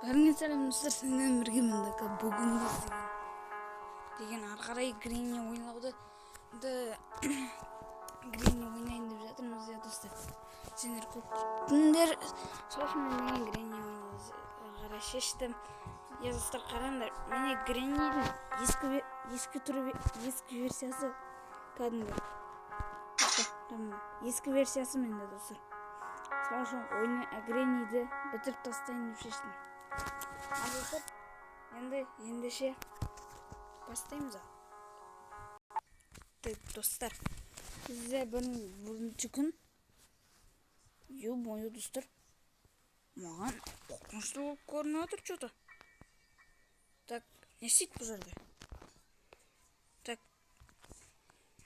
Бәріңе сәлем достар, сіздермен бірге мен Дака. Бүгін біз деген ары қарай Гренни ойнауды Гренни ойнайын деп жатырмыз иә достар. Сендер көп күттіңдер, сол үшін мен деген Гренни ойнауды ары қарай шештім. Иә достар, қараңдар, міне Греннидің ескі түрі, ескі версиясы кәдімгі. Ескі версиясы менде достар. Сол үшін ойны Гренниді бітіріп тастайын деп шештім. Ал достар, ендеше бастаймыз ал. Так, достар, бізде бірінші күн. Ё-моё, достар, маған қорқынышты болып көрініп отыр чё-то. Так, не істейді бұл жерде? Так,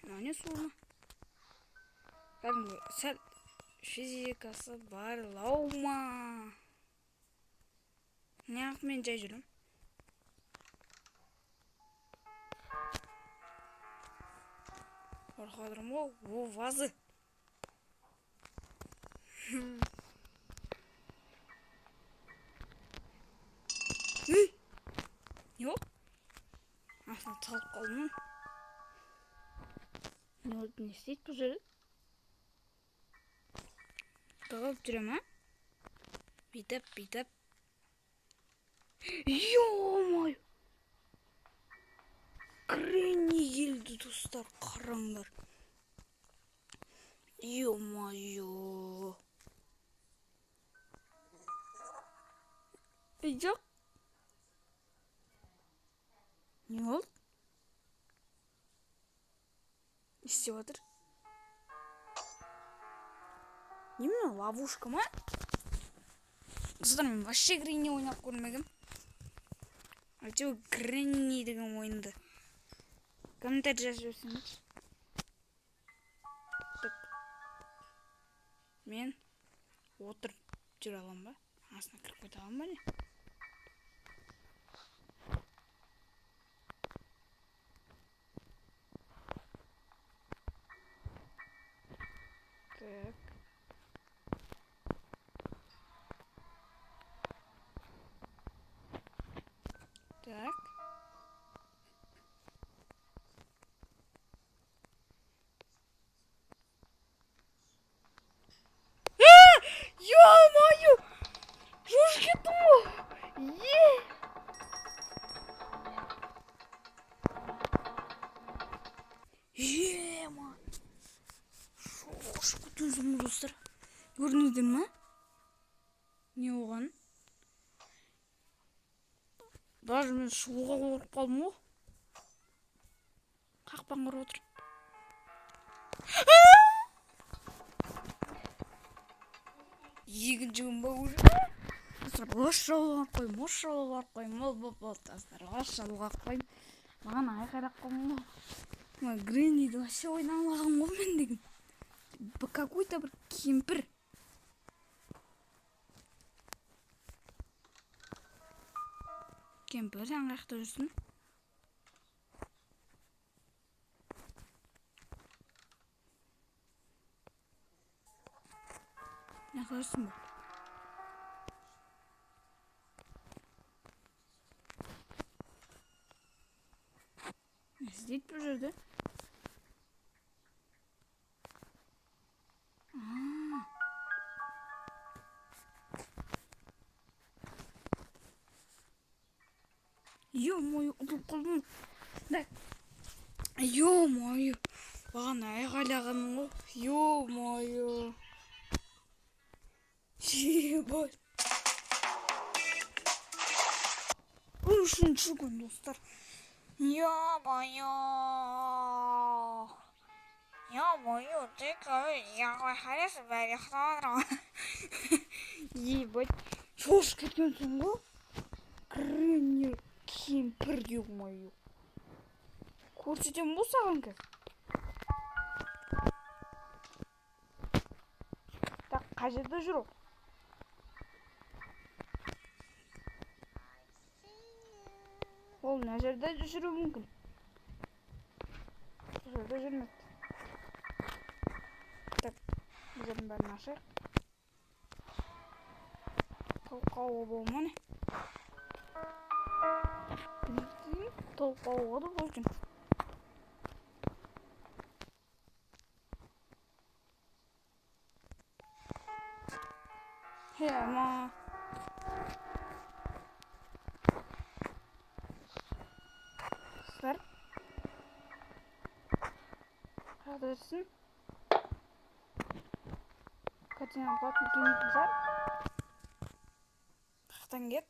мынау не су ма? Кәдімгі сәл физикасы барлау ма? Неғып мен жай жүрмін? Қорқып отырмын ғой. О, вазы. Ей! Не болды? Астына тығылып қалдым. Не болды, не істейді бұл жерде? Тығылып жүре ма? Бүйтіп, бүйтіп. Ё-моё! Гренни келді, достар, қараңдар. Ё-моё! Ей, жоқ. Не болды? Не істеп жатыр? Не мынау, ловушка ма? Достар, мен вообще Гренни ойнап көрмегем. Әйтеуір Гренни деген ойынды комментарий жазып жіберсеңдерші. Так. Мен отырып жүре аламын ба? Астына кіріп кете аламын ба не? Так. Так. Ё-моё! Шошып кеттім ғой! Е! Ема! Шошып кеткен соң достар. Көрдіңіздер ма? Не болған? Даже мен шығуға қорқып қалдым ғой. Қақпан құрып отыр. Екінші күн ба уже? Достар, осы жолға қойым, осы жолға қойым, ол болып болды, достар, осы жолға қойым. Маған айқайлап қалдым ғой. Мына Гренниді вообще ойнамаған ғой мен деген. Какой-то бір кемпір. Кемпір, сен қаяқта жүрсің? Қаяқта жүрсің бе? Не істейді бұл жерде? Ё-моё, ұтылып қалдым. Да. Ё-моё. Маған айғайлағаным ғой. Ё-моё. Ебать. Үшінші күн, достар. Ё-моё. Ё-моё, ты қалай қарайсың, бәрі ұйықтап жатыр ғой. Ебать. Шошып кеткенсің ғой. Гренни кемпір, ё-моё. Көрсетемін ғой саған қазір. Так, қай жерде жүр ол? Ол мына жерде жүруі мүмкін. Бұл жерде жүрмеді. Так, бұл жердің бәрін ашайық. Талқауға болма не? Прикинь, толып қалуға да болады екен. Ема. Достар. Қайда жүрсің? Картинаны құлатқым келмейтін шығар. Қаяқтан кет?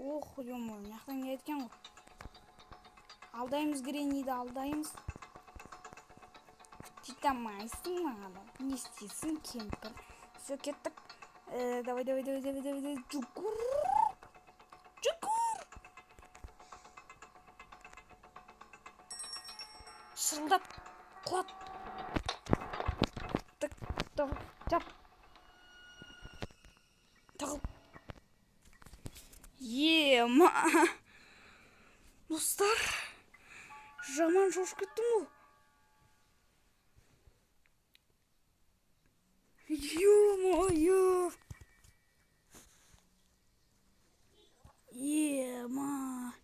Ох, ё-моё, мына жақтан келеді екен ғой. Алдаймыз Гренниді, алдаймыз. Жете алмайсың маған. Не істейсің, кемпір? Все, кеттік. Давай, давай, давай, давай, давай, давай. Жүгір. Жүгір. Шырылдап құлат. Так, давай, жап. Тығыл. Ема. Достар, жаман шошып кеттім ғой. Ё-моё. Ема.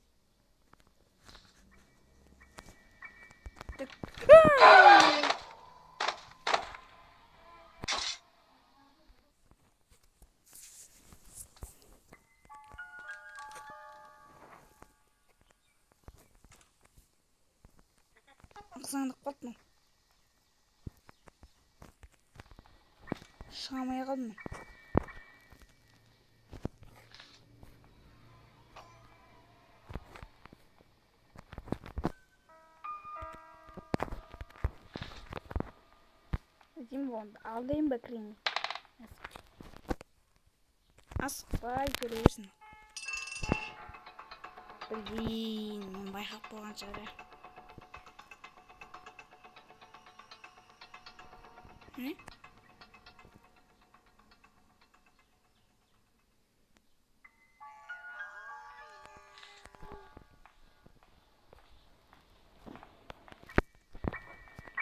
Так. Ақсаңдап қалды мынау. Шыға алмай қалдым мен. Деймін ғой онда. Алдайын ба Гренни? Асықпай көре берсін. Блин, мен байқап қойған шығар, ә. Міне.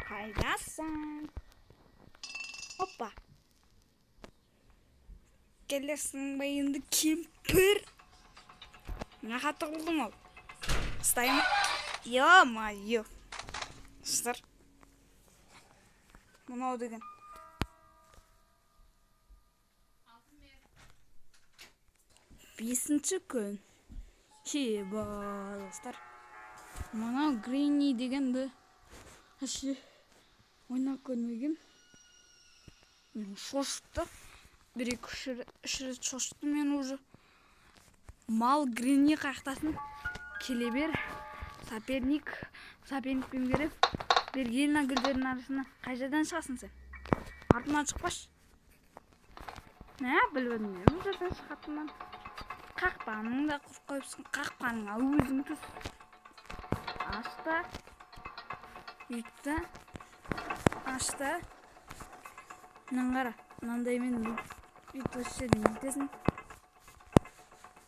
Қайдасың? Опа. Келесің бе енді, кемпір? Мына қатты қылдым ол. Ұстаймын. Ё-моё. Достар. Мынау деген. 5-ші күн. Хеба, достар. Мынау Гренни дегенді вообще ойнап көрмеген. Мен шошытты. Бір екі үш рет шошытты мен уже. Мал Гренни қаяқтасын. Келе бер. Соперник. Соперникпен беріп. Бергел мына гүлдердің арасына. Қай жерден шығасың сен? Артымнан шықпашы. Мә, біліп едім мен бұл жерден шығатынын. Қақпаның да құрып қойыпсың. Қақпаныңа өзің түс. Аш та. Үйт та. Аш та. Мынаны қара. Мынандаймен бүйтіп осы жерден бүйтесің.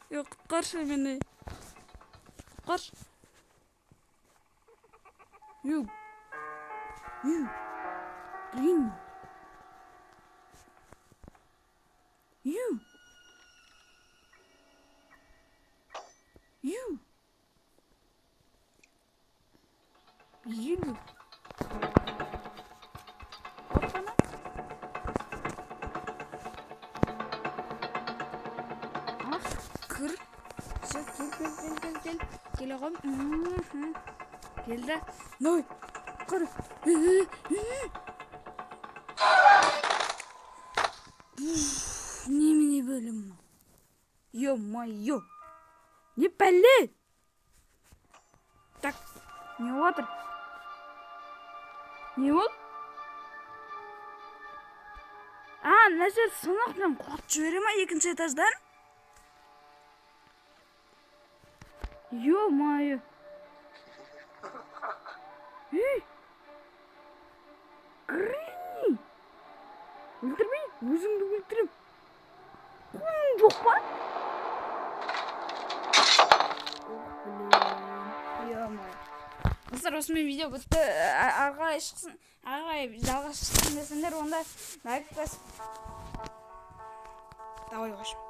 Е, құтқаршы мені. Құтқаршы. Ю. Ю. Блин. Ю. Ю. Ю. Опана. Ах, кір. Все, кел, кел, кел, кел, кел. Келе ғой. Келді. Ной. Қыр. Немене бөлім мынау? Ё-моё. Не пәле? Так, не отыр? Не ол? А, мына жер сынық, мен құлатып жібере ма екінші этаждан? Ё-моё. Ей! Гренни! Өлтірмей, өзіңді өлтірем. Қолың жоқ па? Ох, блин. Ё-моё. Достар, осымен видео бітті. Ары қарай шықсын, ары қарай жалғас шықсын десеңдер, онда лайк басып, давай, в общем.